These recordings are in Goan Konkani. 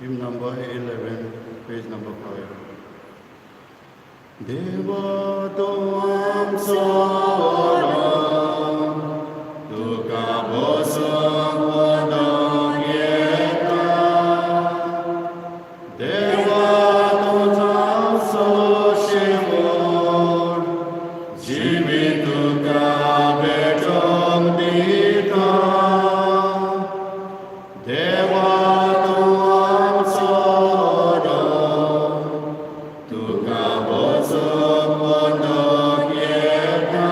Hymn number 11, page number 5. देवा तूं आमचो तुका बसूंक वदोंक येता. देवा तूंच आमचो शेवट, जिवीत तुका भेटोवंक दिता. देवा तूं आमचो, तुका बसूंक वदोंक येता.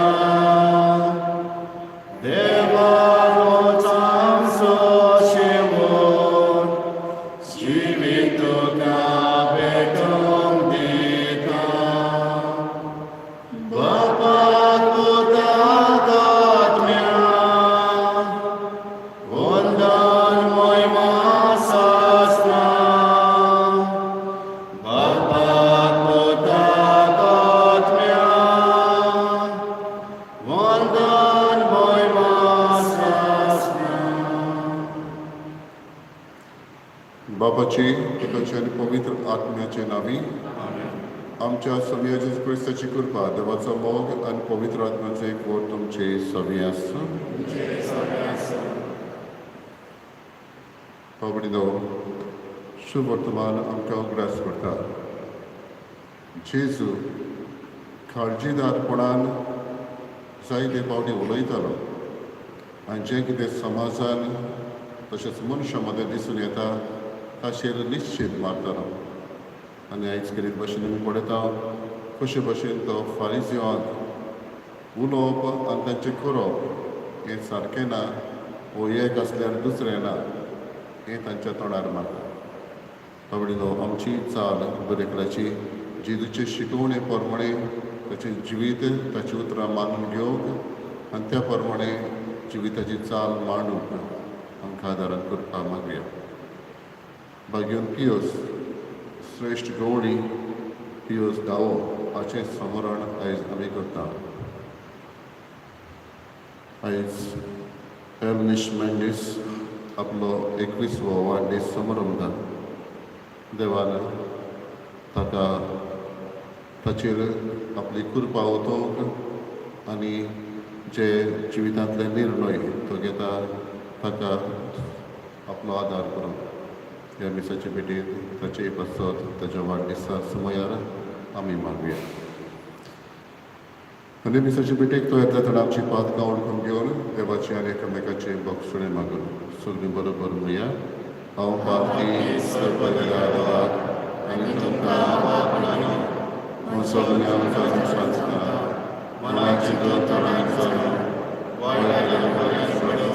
देवा तूंच आमचो शेवट, जिवीत तुका भेटोवंक दिता. बापा, पुताक, आत्म्याक वंदन, महिमा सासणा. बापा, पुताक, आत्म्याक वंदन, महिमा सासणा. बापाची, पुताची आनी पवित्र आत्म्याचे नांवी. आमच्या सोमया जेजू क्रिस्ताची कृपा, देवाचो मोग आनी पवित्र आत्म्याचो एकवट तुमचे सवी आसूं. बाबडीनो, शुभ वर्तमान आमकां उगडास करता, जेजू काळजीदारपणान जायते फावटी उलयतालो आनी जें कितें समाजान तशेंच मनशां मदें दिसून येता ताचेर निश्चीत मारतालो. आनी आयज केरीत भशेन आमी पळयता कशे भशेन तो फारिजिवांक उलोवप आनी तांचें करप हें सारकें ना, वो एक आसल्यार दुसरें ना, हें तांच्या तोंडार मारता. बाबडीनो, आमची चाल दरेकल्याची जेजूचे शिकवणे प्रमाणे, ताचें जिवीत, ताची उतरां मानून घेवंक आनी त्या प्रमाणे जिविताची चाल मांडूंक आमकां आदारान करपाक मागया. भाग्योन पियोस, श्रेश्ठ गवळी पियोस धावो हाचें स्मरण आयज आमी करता. आयज एलनिश मेंडीस आपलो 21वो वाडदीस समारंभता. देवान ताका, ताचेर आपली कृपा ओतोवंक आनी जे जिवितांतले निर्णय तो घेता ताका आपलो आदार करूंक ह्या मिसाचे भेटेंत ताचे पासत ताच्या वाडदिसा समयार आमी मागुया. आनी मिसाचे भेटेक तो येतले तेन्ना आमची पातकां वळखून घेवन देवाची आनी एकामेकाचे बक्षणे मागून सगळीं बरोबर म्हणया: हांव पातकी सर्वदया देवाक आनी तुमकां बापणानो सगळ्या सांगता, मनाची दोतोरान जालो, वायट पडो,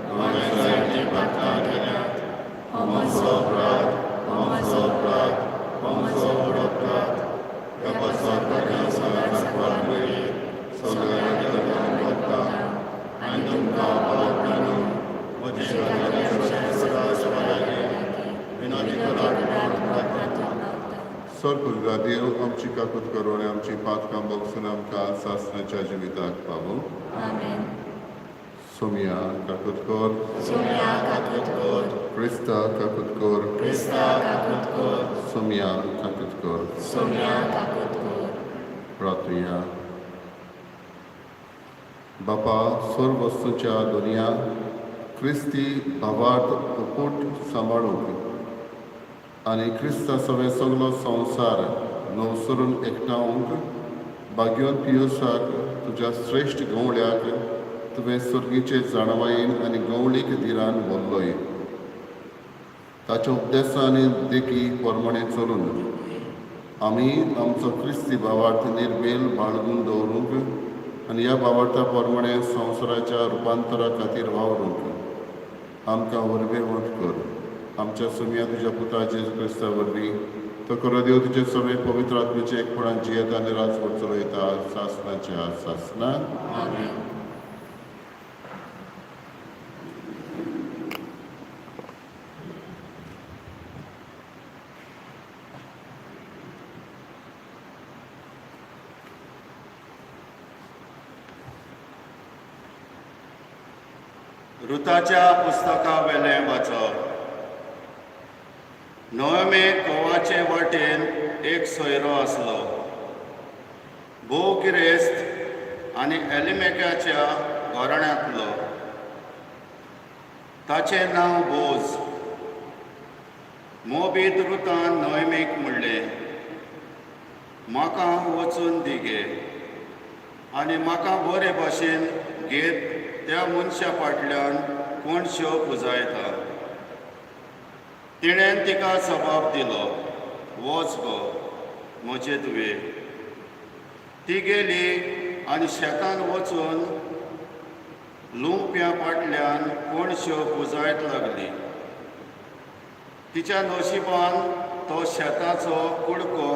हांवें जायतीं पातकां केल्यात. हो म्हजो अपराध, हो म्हजो अपराध, हो म्हजो व्हड अपराध. ह्या पासत सगळ्या सगळ्या भोगता आनी तुमकां बापणानो म्हजी विनंती करात. सर्व देव आमची काकूत करूं आनी आमची पातकां भोगसून आमकां सासणाच्या जिविताक पावूं. आमेन. सोमया, काकूत कर. सोमया, काकूत कर. क्रिस्ता, काकूत कर. क्रिस्ता, काकूत कर. सोमया, काकूत कर. सोमया, काकूत कर. प्रार्थुया. बापा, सर्व वस्तूच्या दुनिया, क्रिस्ती भावार्थ अपूट सांबाळूंक आनी क्रिस्ता सवें सगलो संवसार नवसरून एकठावंक भाग्योन पियोसाक, तुज्या श्रेश्ठ गवळ्याक, तुवें सर्गीचे जाणवायेन आनी गवळीक धिरान व्हरलोय. ताच्या उपदेसा आनी देखी प्रमाणे चलून आमी आमचो क्रिस्ती भावार्थ निर्बेल बाळगून दवरूंक आनी ह्या भावार्था प्रमाणे संवसाराच्या रुपांतरा खातीर वावरूंक आमकां वरबेवंत कर. आमच्या सुमया तुज्या पुता जेजू क्रिस्ता वरवीं. तो खरो देव, तुजे सगळे पवित्र आत्म्याचे एकपणान जियेता आनी राजवट चलयता सासनाच्या सासना. आमेन. रुताच्या पुस्तका वेलें वाचप. नोएमीक घोवाचे वाटेन एक सोयरो आसलो, भोव गिरेस्त आनी एलिमेकाच्या घराण्यांतलो. ताचें नांव बोज. मोबीत रुतान नोएमीक म्हणलें, म्हाका वचून दी गे आनी म्हाका बरे भाशेन घेत त्या मनशा फाटल्यान कोणश्यो पुजायता. तिणें तिका जबाब दिलो, वच गो म्हजे धुवे. ती गेली आनी शेतान वचून लुंवप्या फाटल्यान कोणश्यो पुजायत लागली. तिच्या नशिबान तो शेताचो कुडको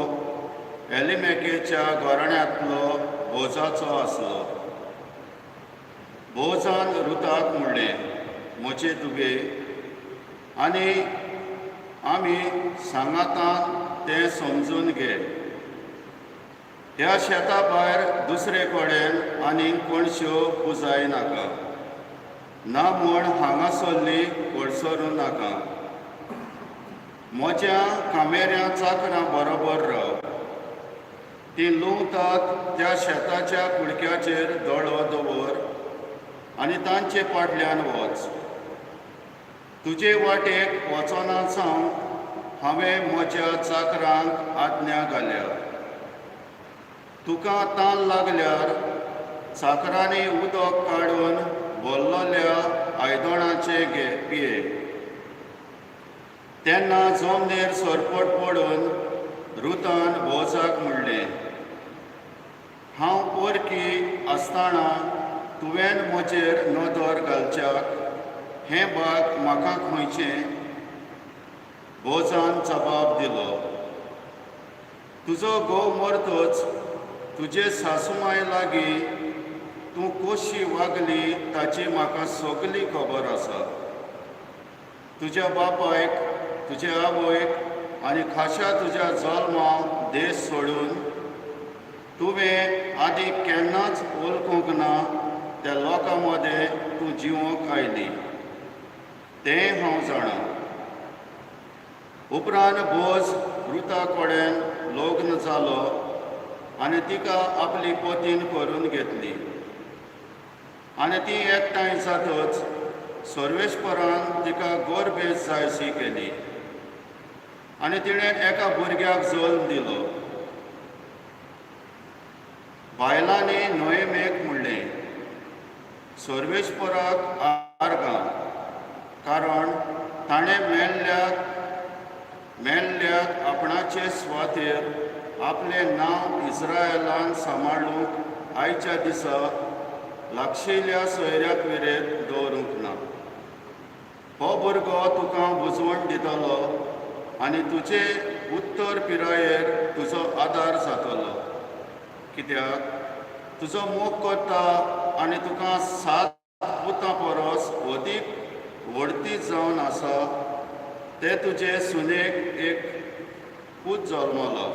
एलिमेकेच्या घराण्यांतलो बोजाचो आसलो. बोजान रुताक म्हणलें, म्हजे धुवे, आनी आमी सांगातान तें समजून घे. ह्या शेता भायर दुसरे कडेन आनीक कोणश्यो पुजाय नाका, ना म्हूण हांगासरली कडसरूं नाका. म्हज्या कामेऱ्यां चाकरां बरोबर राव. तीं लुंवतात त्या शेताच्या कुडक्याचेर दोळो दवर आनी तांचे फाटल्यान वच. तुजे वाटेक वचना जावन हांवें म्हज्या चाकरांक आज्ञा घाल्या. तुका तान लागल्यार चाकरांनी उदक काडून भरलेल्या आयदणाचें घे पिये. तेन्ना जमनीर सरपट पडून रुतान बोजाक म्हणलें, हांव परकी आसतना तुवें म्हजेर नदर घालच्याक हें भाग म्हाका खंयचें? बोजान जबाब दिलो, तुजो घोव मरतच तुजे सासुमाय लागीं तूं कशी वागली ताची म्हाका सगली खबर आसा. तुज्या बापायक, तुजे आवयक आनी खाशा तुज्या जल्मा देश सोडून तुवें आदी केन्नाच वळखूंक ना त्या लोकां मदें तूं जिवोंक आयली तें हांव जाणा. उपरांत बोज रुता कडेन लग्न जालो आनी तिका आपली पतीन करून घेतली. आनी ती एकठांय जातच सर्वेस्परान तिका गर्भेस्त जायशी केली आनी तिणें एका भुरग्याक जल्म दिलो. बायलांनी नोएमेक म्हणलें, सर्वेस्पराक आर्गां, कारण ताणें मेल्ल्याक आपणाचे सुवातेर आपलें नांव इस्रायलान सांबाळूंक आयच्या दिसा लागशिल्ल्या सोयऱ्याक विरेत दवरूंक ना. हो भुरगो तुका बुजवण दितलो आनी तुजे उत्तर पिरायेर तुजो आदार जातलो, कित्याक तुजो मोग करता आनी तुका 7 पुतां परस अदीक व्हडती जावन आसा ते तुजे सुनेक एक पूत जल्मलो.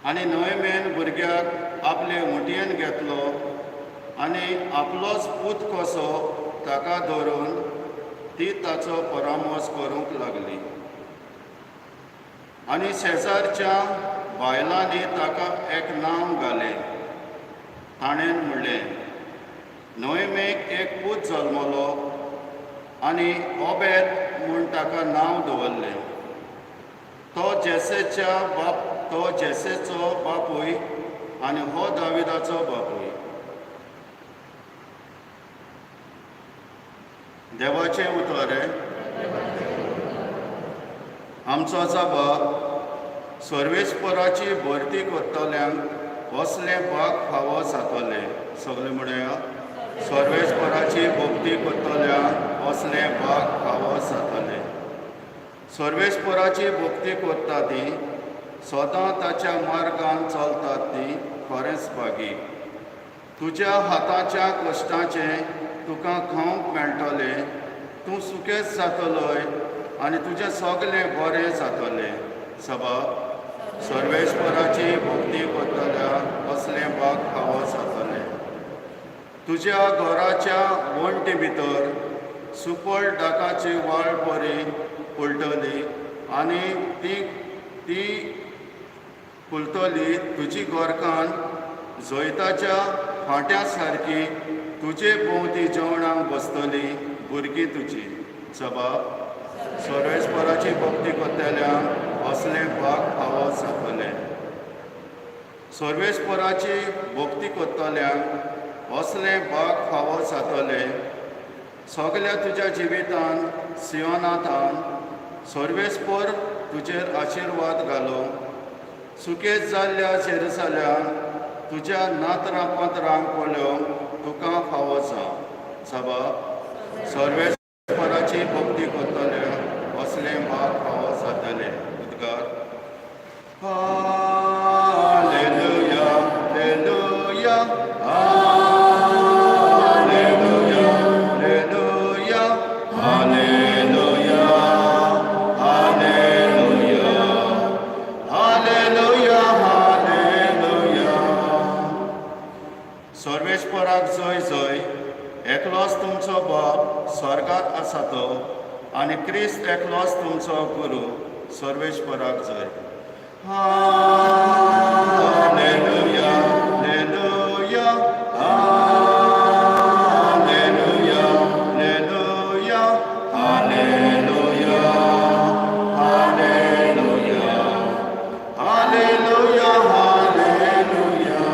आनी नोएमेन भुरग्याक आपले मुठयेन घेतलो आनी आपलोच पूत कसो ताका धरून ती ताचो परामर्श करूंक लागली. आनी शेजारच्या बायलांनी ताका एक नांव घालें. ताणें म्हणलें, नोएमेक एक पूत जल्मलो आनी ओबेद म्हूण ताका नांव दवरलें. तो जेसेचो बापूय आनी हो दाविदाचो बापूय. देवाचें उतर. आमचो जबाब, सर्वेस्पराची भरती करतल्यांक असलें भाग फावो जातलें. सगळें म्हणया, सर्वेस्पराची भक्ती करतल्यांक असलें भाग फावो जातलें. सर्वेस्पराची भक्ती करता ती सदां ताच्या मार्गान चलतात ती खरेंच भागी. तुज्या हाताच्या कश्टाचें तुका खावंक मेळटलें, तूं सुकेच जातलोय आनी तुजें सगलें बरें जातलें. सभा सर्वेस्पराची भक्ती करतल्या असलें भाग फावो जातलें. तुज्या घराच्या वण्टी भितर सुपळ डाकाची वाळ बरी पडटली आनी ती ती फुलतली. तुजी गोरकान जैताच्या फांट्या सारकी, तुजे भोंवती जेवणाक बसतली भुरगीं तुजी. जबाब: सर्वेस्पराची भक्ती करतल्यांक असलें भाग फावो जातलें. सर्वेस्पराची भक्ती करतल्यांक असलें भाग फावो जातलें. सगल्या तुज्या जिवितान सियोनाथान सर्वेस्पर तुजेर आशिर्वाद घालो. सुकेत जाल्ल्या जेरुजाल्यान तुज्या नातरां पोतरांक पळोवंक तुका फावो जावं. जबाब: सर्वेस्पराची भक्ती करतल्यांक असलें भाग फावो जातलें. उद्गार: hallelujah, hallelujah, hallelujah, hallelujah, hallelujah, hallelujah, hallelujah, hallelujah. सर्वेस्पराक जय जय. एकलोच तुमचो बाप स्वर्गात आसा तो, आनी क्रिस्त एकलोच तुमचो गुरू. सर्वेस्पराक जय. Hallelujah, hallelujah, hallelujah, hallelujah, hallelujah, hallelujah, hallelujah, hallelujah.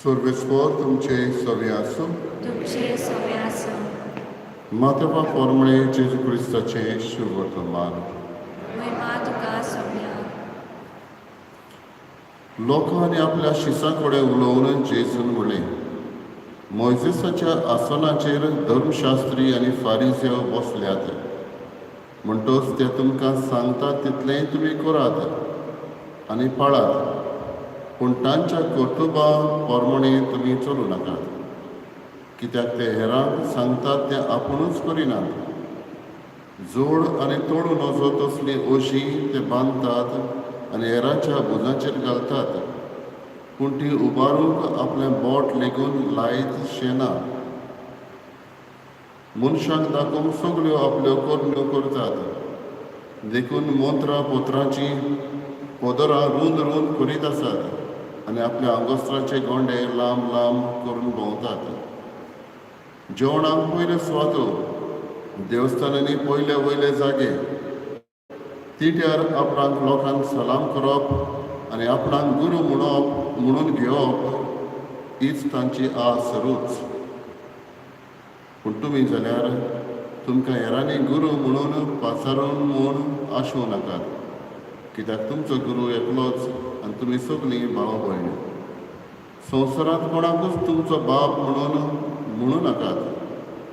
सर्वेस्पर तुमचे सवे आसूं. तुमचे सवे आसूं. मातेवा पोरमळे जेजू क्रिस्ताचें शुभवर्तमान. महिमा तुका सोम्या. लोकांनी आपल्या शिसां कडेन उलोवन जेजून म्हणलें, मोयजेसाच्या आसनाचेर धर्मशास्त्री आनी फारिजेव बसल्यात. म्हणटच ते तुमकां सांगतात तितलेंय तुमी करात आनी पाळात, पूण तांच्या कर्तुबा प्रमाणे तुमी चलूं नाकात, कित्याक ते हेरांक सांगतात तें आपुणूच करिनात. जोड आनी तोडूं नजो तसली अशी ते बांदतात आनी हेरांच्या भुजांचेर घालतात, पूण ती उबारूंक आपलें बोट लेगून लायत शें ना. मनशांक दाखोवंक सगल्यो आपल्यो करण्यो करतात, देखून मंत्रां पत्रांचीं पदरां रूंद रूंद करीत आसात आनी आपल्या आंगोस्त्राचे गोंडे लांब लांब करून भोंवतात. जेवणाक पयल्यो सुवातो, देवस्थानांनी पयले वयले जागे, तिट्यार आपणाक लोकांक सलाम करप आनी आपणाक गुरू म्हणप म्हणून घेवप हीच तांची आस रूच. पूण तुमी जाल्यार तुमकां हेरांनी गुरू म्हणून पाचारून म्हूण आशोवं नाकात, कित्याक तुमचो गुरू एकलोच आनी तुमी सगलीं भाव भयण. संवसारांत कोणाकूच तुमचो बाप म्हणून म्हणूं नाकात,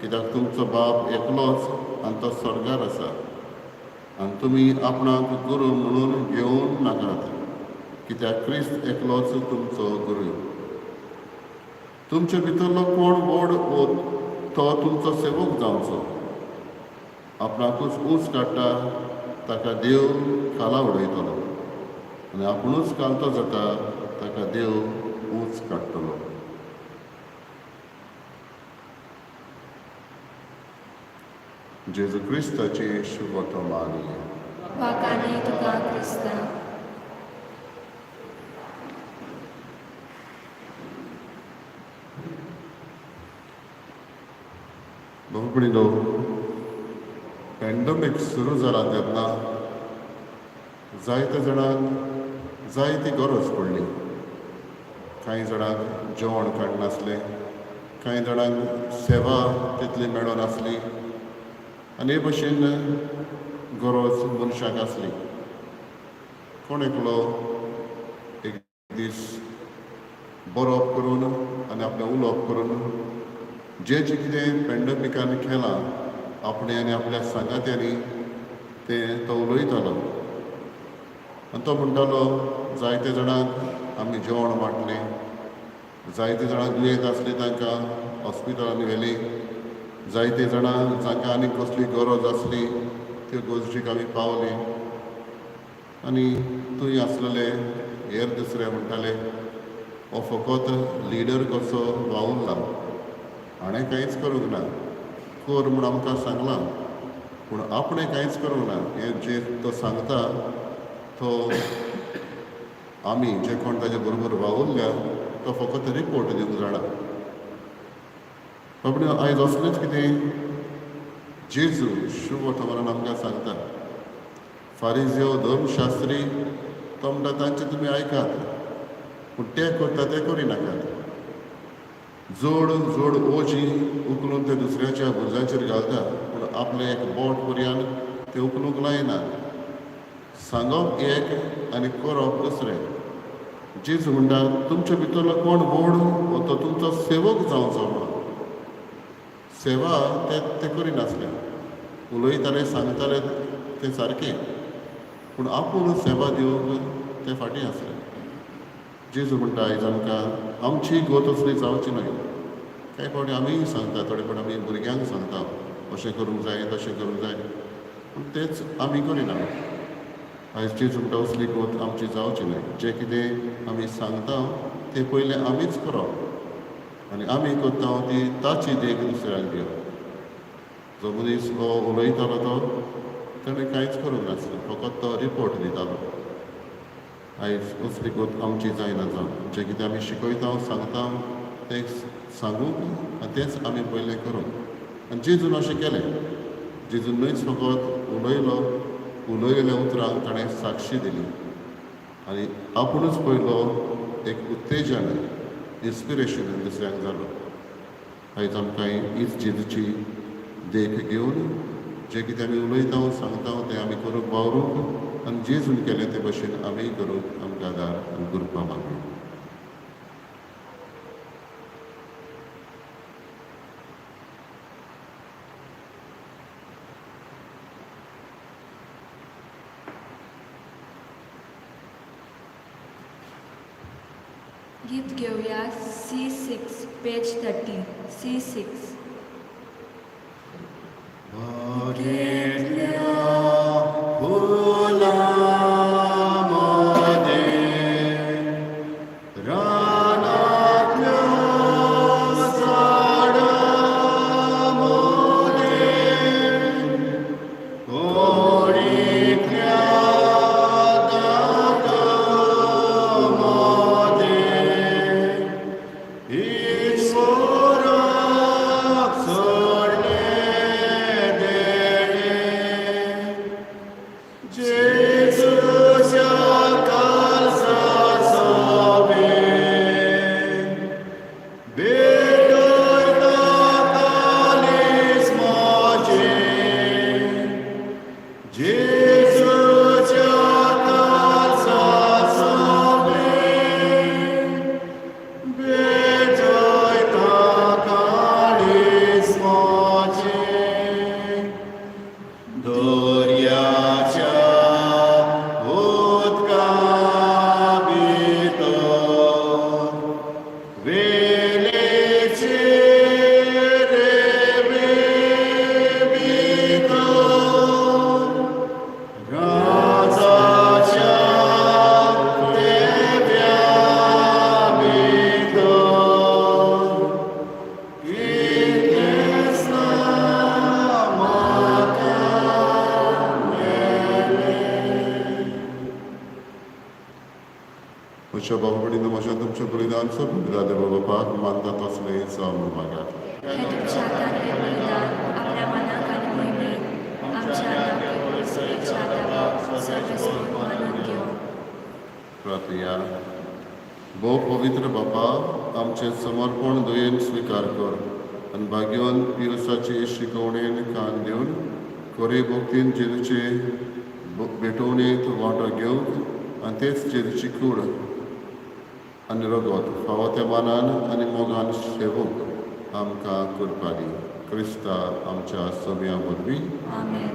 कित्याक तुमचो बाप एकलोच आनी तो स्वर्गार आसा. आनी तुमी आपणाक गुरू म्हणून घेवून नाकात, कित्याक क्रिस्त एकलोच तुमचो गुरू. तुमचे भितरलो कोण व्हड तो तुमचो सेवक जावचो. आपणाकूच ऊंच काडटा ताका देव खाला उडयतलो, आनी आपुणूच कालतो जाता ताका देव ऊंच काडटलो. जेजू क्रिस्ताचें शुभवर्तमान. वाखाणीं तुका क्रिस्ता. भाव, पॅन्डमीक सुरू जाला तेन्ना जायत्या जाणांक जायती गरज पडली. कांय जाणांक जेवण काडनासलें, कांय जाणांक सेवा तितली मेळनासली आनी हे भशेन गरज मनशाक आसली. कोण एकलो एक दीस बरोवप करून आनी आपलें उलोवप करून जें जें कितें पॅन्डमिकान केलां आपणें आनी आपल्या सांगात्यांनी तें तो उलयतालो. आनी तो म्हणटालो, जायते जाणांक आमी जेवण वांटलें, जायते जाणांक दुयेंत आसलीं तांकां हॉस्पिटलांनी व्हेलीं, जायते जाणां जांकां आनी कसली गरज आसली त्यो गरजेक आमी पावली. आनी थंय आसलेले हेर दुसरे म्हणटाले, हो फकत लिडर कसो वावुरला, हाणें कांयच करूंक ना, कर म्हूण आमकां सांगलां. पूण आपणें कांयच करूंक ना. हें जें तो सांगता तो आमी जे कोण ताजे बरोबर वावुरल्या तो फकत रिपोर्ट दिवंक जाणा. बाबडे, आयज असलेंच कितें जेजू शुभ वर्तमानान आमकां सांगता. फारिजेव, धर्मशास्त्री, तो म्हणटा तांचें तुमी आयकात, पूण ते करता तें करिनाकात. जोड जोड ओजी उखलून ते दुसऱ्याच्या भुरग्यांचेर घालता, पूण आपलें एक बोट पर्यान ते उखलूंक लायनात. सांगप एक आनी करप दुसरें. जेजू म्हणटा, तुमच्या भितरलो कोण व्हड हो तो तुमचो सेवक जावचो म्हणून. सेवा ते ते करिनासले. उलयताले, सांगताले तें सारकें, पूण आपूण सेवा दिवंक ते फाटीं आसले. जेजू म्हणटा आयज आमकां, आमची गत असली जावची न्हय. कांय फावटी आमीय सांगता, थोडे फावटी आमी भुरग्यांक सांगता, अशें करूंक जाय, तशें करूंक जाय, पूण तेच आमी करिना. आयज जेजू म्हणटा, असली गत आमची जावची न्हय. जें कितें आमी सांगता तें पयलें आमीच करप आनी आमी करता ती ताची देख दुसऱ्यांक दिवप. जो मनीस हो उलयतालो तो ताणें कांयच करूंक नासलें, फकत तो रिपोर्ट दितालो. आयज असली गत आमची जायना जावं. जें कितें आमी शिकयता, सांगता, तें सांगूंक आनी तेंच आमी पयलें करूंक. आनी जेजून अशें केलें. जेजून न्हयच फकत उलयलो, उलयलेल्या उतरांक ताणें साक्षी दिली आनी आपुणूच पयलो एक उत्तेजन, इन्स्पिरेशन दुसऱ्यांक जालो. आयज आमकां हीच जेजूची देख घेवन जें कितें आमी उलयता, सांगता, तें आमी करूंक वावरूंक आनी जेजून केलें ते भशेन आमी करूंक आमकां आदार आनी कृपा मागूया. गीत घेवया C6, page 30, C6. बागेंतल्या फुलां मदें, रानांतल्या झाडां मदें, तोडींतल्या दाटां मदें, ईश्वराक सोडलें देणें, जेजूच्या काळजा सोबें, भेटयता काळीज म्हजें, जेजूच्या काळजा सोबें, भेटयता काळीज म्हजें. दर्याच्या उदका भितर, वेलीचे रेंवे भितर, राजाच्या तेव्या भितर, कितेंच ना म्हाका मेळ्ळें. म्हज्या बाबा, म्हज्या तुमच्या बलिदान सर्व देवा बापाक मानता तसलें जावं म्हूण मागात. हे तुमच्या हातान हें बलिदान आपल्या मनाक आनी मोहिमेक आमच्या नामकेच्या दावाक सर्वेस्पर मानून घेवं. प्रार्थया. भोव पवित्र बापा, आमचें समर्पण दयेन स्विकार कर आनी भाग्यवंत पियसाचे शिकवणेन कान दिवन खरे भक्तीन जेजूचे भेटवणेंत वांटो घेवंक आनी तेच जेजूची कूड आनी रगत फावो त्या मानान आनी मोगान सेवूंक आमकां कृपा दी. क्रिस्ता आमच्या सोम्या वरवीं. आमेन.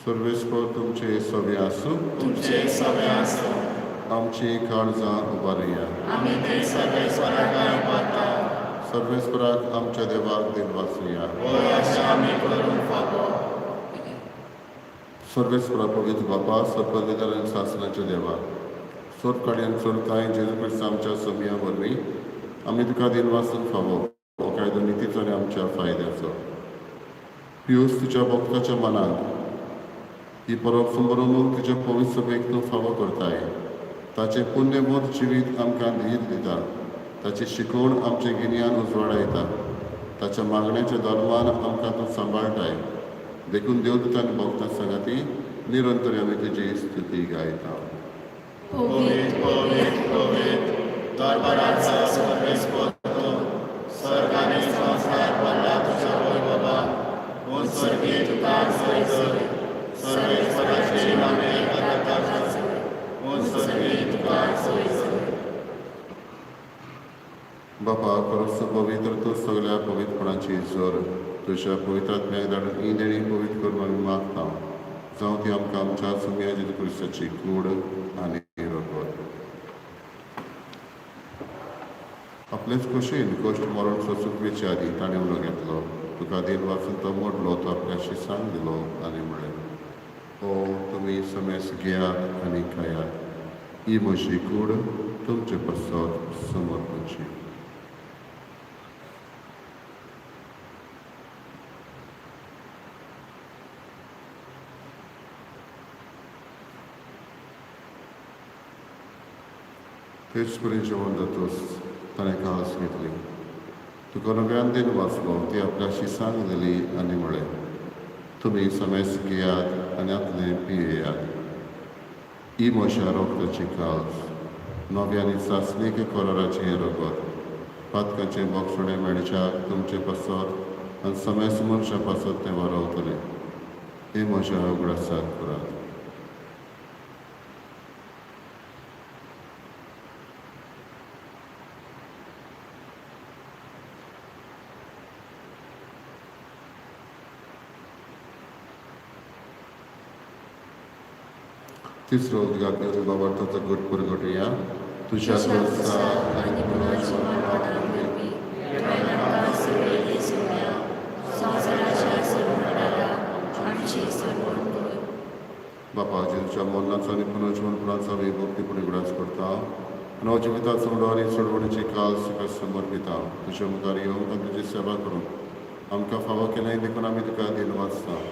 सर्वेस्पर तुमचे सगळे आसूं. तुमचे सगळे आसूं. आमची काळजां उबारुया. आमी ते सर्वेस्पराक उबारता. सर्वेस्पराक आमच्या देवाक दिनवासुया. होय, अशें आमी करूंक फावो. सर्वेस्परा, पवित्र बापा, सर्वनिधर आनी सासणाच्या देवा, सोद काडयान सोडताय जेजू क्रिस्त आमच्या सोमया वरवीं आमी तुका दिन वाचूंक फावो. हो कायदो नितीचो आनी आमच्या फायद्याचो. पियूस तुज्या भक्ताच्या मनांत ही परब समरोवंक तुज्या पवित्र सभेक तूं फावो करताय. ताचें पुण्यबोध जिवीत आमकां धीर दिता. ताची शिकवण आमचें गिन्यान उजवाडायता. ताच्या मागण्याच्या धर्मान आमकां तूं सांबाळटाय. देखून देवदूत आनी भक्तां सांगाती निरंतर आमी तुजी स्तुती गायता. पवित्र, पवित्र, पवित्र, दरबाराचा सर्वेस्पर तूं, स्वर्ग आनी संवसार भरला तुज्या वैभवान. उत्सर्गी तुका जय जय, सर्वेस्पराची आमी एका जय, उत्सर्गी तुका जय जय. बापा, खरोच पवित्र तूं, सगळ्या पवित्रपणाची जोर. तुज्या पवित्र आत्म्याक धाडून ही देणी पवित्र करून आमी मागता, जावं ती आमकां आमच्या सुम्या जेजू क्रिस्ताची कूड आनी रगत. आपलेच खोशयेन कश्ट मरण सोंसूंक वेचे आदीं ताणें उलो घेतलो. तुका देन वाचून तो मोडलो. तो आपल्या शिसांक दिलो आनी म्हणलें, हो तुमी समेस घेयात आनी खायात. ही म्हजी कूड तुमचे पासत समर्पणची. तेच परी जेवण जातूच ताणें काळस घेतली. तुका नव्यान दिन वाचलो. ती आपल्या शिसांक दिली आनी म्हळें, तुमी समेस घेयात आनी आतलें पियेयात. ही म्हज्या रगताची काल्स, नव्या आनी सासणीक कराराचें हें रगत. पातकाचें बोगसणें मेळच्याक तुमचे पासत आनी समेस मनशां पासत तें वारवतलें. हें म्हज्या उगडासाक करात. तिसरो उद्गार घेवन बाबार्थाचो गट परगटुया. तुज्या तुज्या खुर्सा आनी पुनर्जिवनपणा वरवीं तुवें आमकां सोडयले सोम्या, संवसाराच्या सोडवणारा, आमची सोडवण कर. बापा, जेजूच्या मरणाचो आनी पुनर्जिवनपणाचो आमी भक्तीपणी उगडास करता आनी हो जिविताचो उडो आनी सोडवणीची काल तुका समर्पिता. तुज्या मुखार येवंक आनी तुजी सेवा करूंक आमकां फावो केलें देखून आमी तुका दिन वाचता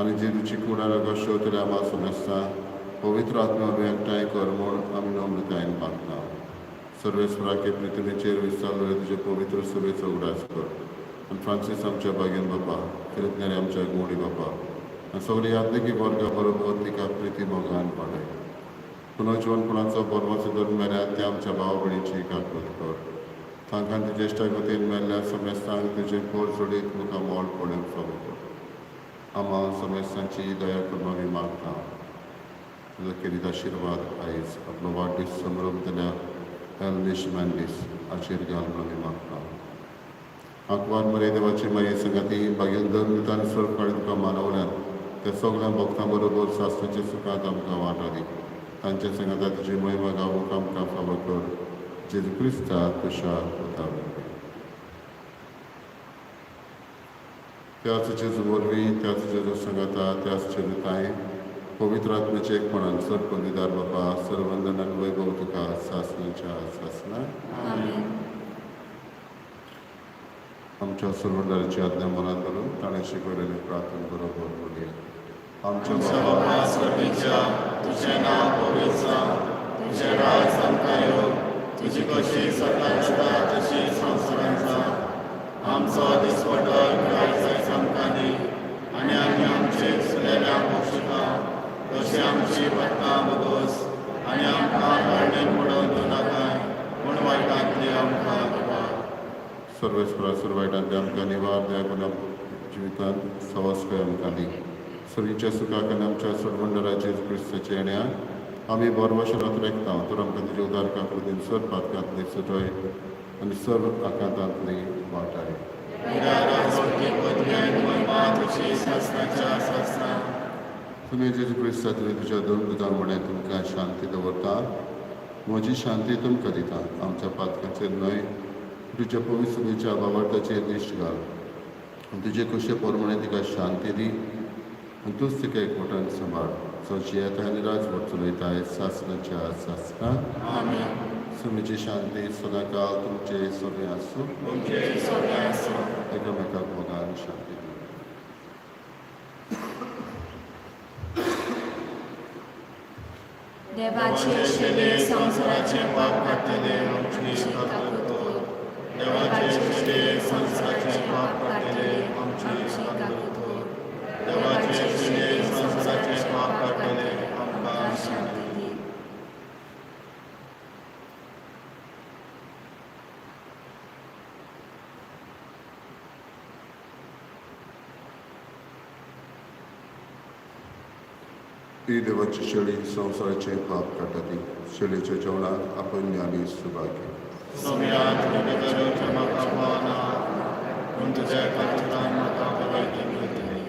आनी जेजूची कूड आनी रगत शेवतले आमा समजता पवित्र आत्म्या आमी एकठांय कर म्हूण आमी नम्रतायेन मागता. सर्वेस्पराके पृथ्वीचेर विस्तारलेले तुजे पवित्र सभेचो उगडास कर आनी फ्रांसीस आमच्या बागेन बापा, फिलिप आमच्या गोडी बापा आनी सगळी यादनिकी वर्गा बरोबर तिका प्रिती मोगान वाडय. पुनर्जिवनपणाचो बरवाचो धरून मेल्यात त्या आमच्या भाव भयणीची काकूत कर. तांकां तुजे ज्येश्ठा गतीन मेल्ल्या समेस्तांक तुजें पोर जोडीत मुखार मोल पळोवंक फावो कर. आमा समेस्तांची दया करून आमी मागता. तुजो केरीत आशिर्वाद आयज आपलो वाडदीस समरंभतल्या एल्निश मॅन्डीस हाचेर घाल म्हणून आमी मागता. आंकवार मरे देवाची माये संगाती बागेन धर्म आनी स्वर्ग काळी तुका मानवल्यात त्या सगळ्या भक्तां बरोबर सासणाच्या सुखांत आमकां वांटो दी. तांच्या सांगाता तुजी महिमा गावूंक आमकां फावो कर, जेजू क्रिस्ता तुज्या पुता वरवीं. त्याच जेजू वरवीं, त्याच जेजू सांगाता, त्याच जेजूताय, पवित्र आत्म्याचे एकपणान सर पदवीदार बापा, सर्वंदन आनी वैभव तुका सासणाच्या सासणा. आमेन. आमच्या सरवंडाराची आज्ञा मनात धरून ताणें शिकवलेले प्रार्थना बरोबर म्हणूया. आमच्या आमच्या बापा, बापा स्वर्गीच्या, तुझें नांव पवित्र जावं, तुझें राज आमकां येवं, तुजी कशी स्वर्गांत जाता तशी संवसारांत जावं. आमचो दिसपटो आयज आमकां दी आनी आमी आमचे चुकलेल्यांक बक्षिता तशी आमची पत्तां बगोस आनी आमकां कळणेन पडोवन दिवं नाकाय, पूण वायटांतली आमकां निवार. सर्वेस्परा, सर्व वायटांतले आमकां निवार. दया करून जिवितांत सवासकाय आमकां दी. सर्गीच्या सुखाक आनी आमच्या सोडवंडरा जेजू क्रिस्ताच्या येण्या आमी बरवशरात रेखता. तर आमकां तुजे उदार काकुळटीन सर्व पातकांतली सुटय आनी सर्व आकांतांतली वाटाय. पदवी आनी महिमा तुजी सासणाच्या सासणा. तुमी जेजू क्रिस्ता, तुवें तुज्या दोन दुतांक म्हणलें, तुमकां शांती दवरता, म्हजी शांती तुमकां दिता. आमच्या पातकाचेर न्हय, तुज्या पवित्र सभेच्या भावार्थाचेर दिश्ट घाल आनी तुजे कुशे प्रमाणे तिका शांती दी. आनी तूंच तिका एकवटान सांबाळ, जो जियेता आनी राजवट चलयताय सासणाच्या सासणां. आमेन. सुमीची शांती सदांकाळ तुमचे सगळें आसूं. तुमचे सोबे आसूं. एकामेकाक मोगान शांती दिवं. देवाचे शेले संवसाराचे पाप काडटले, आमची काकूत कर. देवाचे शेले संवसाराचे पाप काडटले, आमची काकूत कर. देवाचे शेले संवसाराचे पाप काडटले, आमकां शांती दी. ही देवाची शेळी संवसाराचे पाप काडटा ती शेळीच्या जेवणाक आपण आमी सुबागी. सोम्या, तुगे दरोच्या म्हाका पावना, पूण तुज्या एका म्हाका भलायकी मेळटली.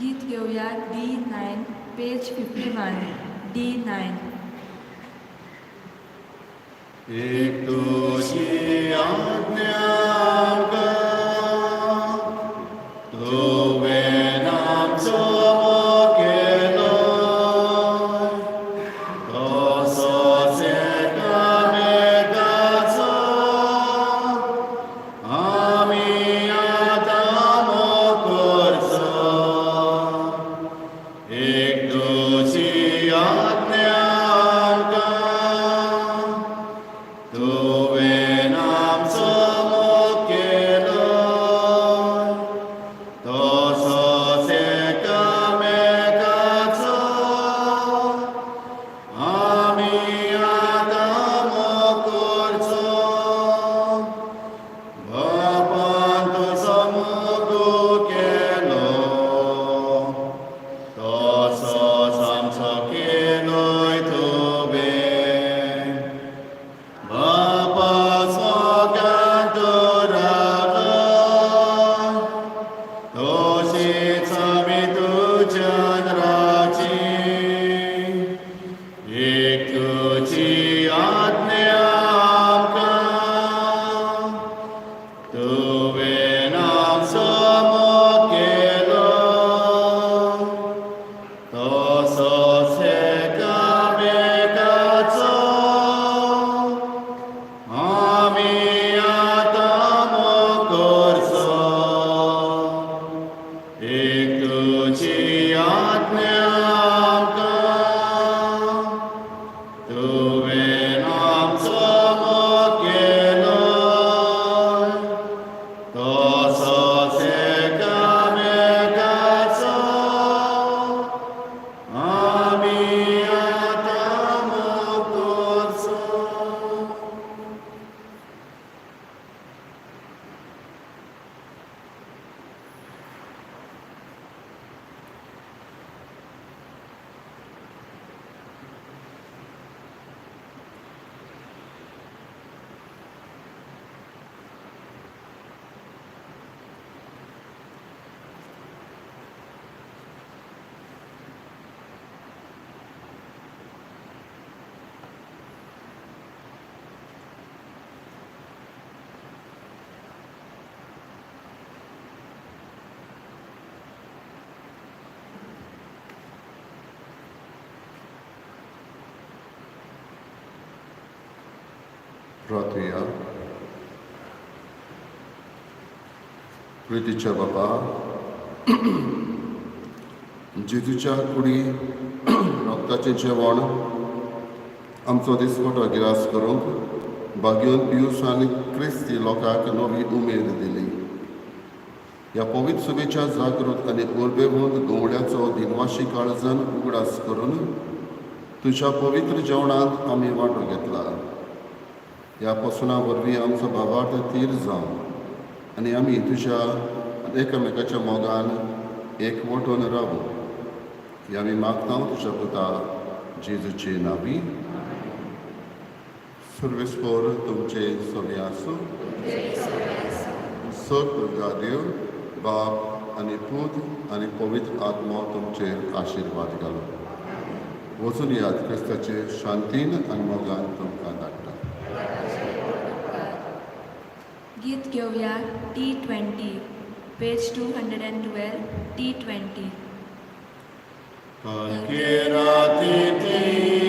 गीत घेवया D9, page 51, D9. एक तुजी आज्ञा आमकां, तुवें आमचो मोग केलो, तसोच एकामेकाचो आमी आतां मोग करचो. एक तुजी आज्ञा आमकां, तुवें आमचो मोग केलो, तसोच एकामेकाचो आमी आतां मोग करचो. बापान तुजो मोग केलो, तसोच आमचो केलोय तुवें. बापाचो मोगान रावलो, तशीच आमी तुज्यान रावची. एक तुजी आज्ञा आमकां, तुवें आमचो मोग केलो, तसोच एकामेकाचो आमी आतां मोग करचो. एक तुजी आज्ञा आमकां, तुवें आमचो मोग केलो, तसोच एकामेकाचो आमी आतां मोग करचो. प्रार्थुया. प्रितीच्या बाबा, जेजूच्या कुडी रक्ताचें जेवण आमचो दिसपटो गिरास करूंक भाग्योन पियुसान क्रिस्ती लोकांक नवी उमेद दिली. ह्या पवित्र सभेच्या जागृत आनी उर्बेवंत गवड्याचो दिनवाशी काळजान उगडास करून तुज्या पवित्र जेवणांत आमी वांटो घेतला. ह्या पसना वरवीं आमचो भावार्थ थीर जावं आनी आमी तुज्या एकामेकाच्या मोगान एकवटून रावूं. हे आमी मागता तुज्या पुता जेजूचे नांवी. सर्वेस्पोर तुमचे सगळें आसूं. सर देव बाप आनी पूत आनी पवित्र आत्मो तुमचेर आशिर्वाद घालूं. वचून यात. क्रिस्ताचे शांतीन आनी मोगान तुमकां धाडटा. गीत घेवया T 20, page 212, T 20. कालके राती.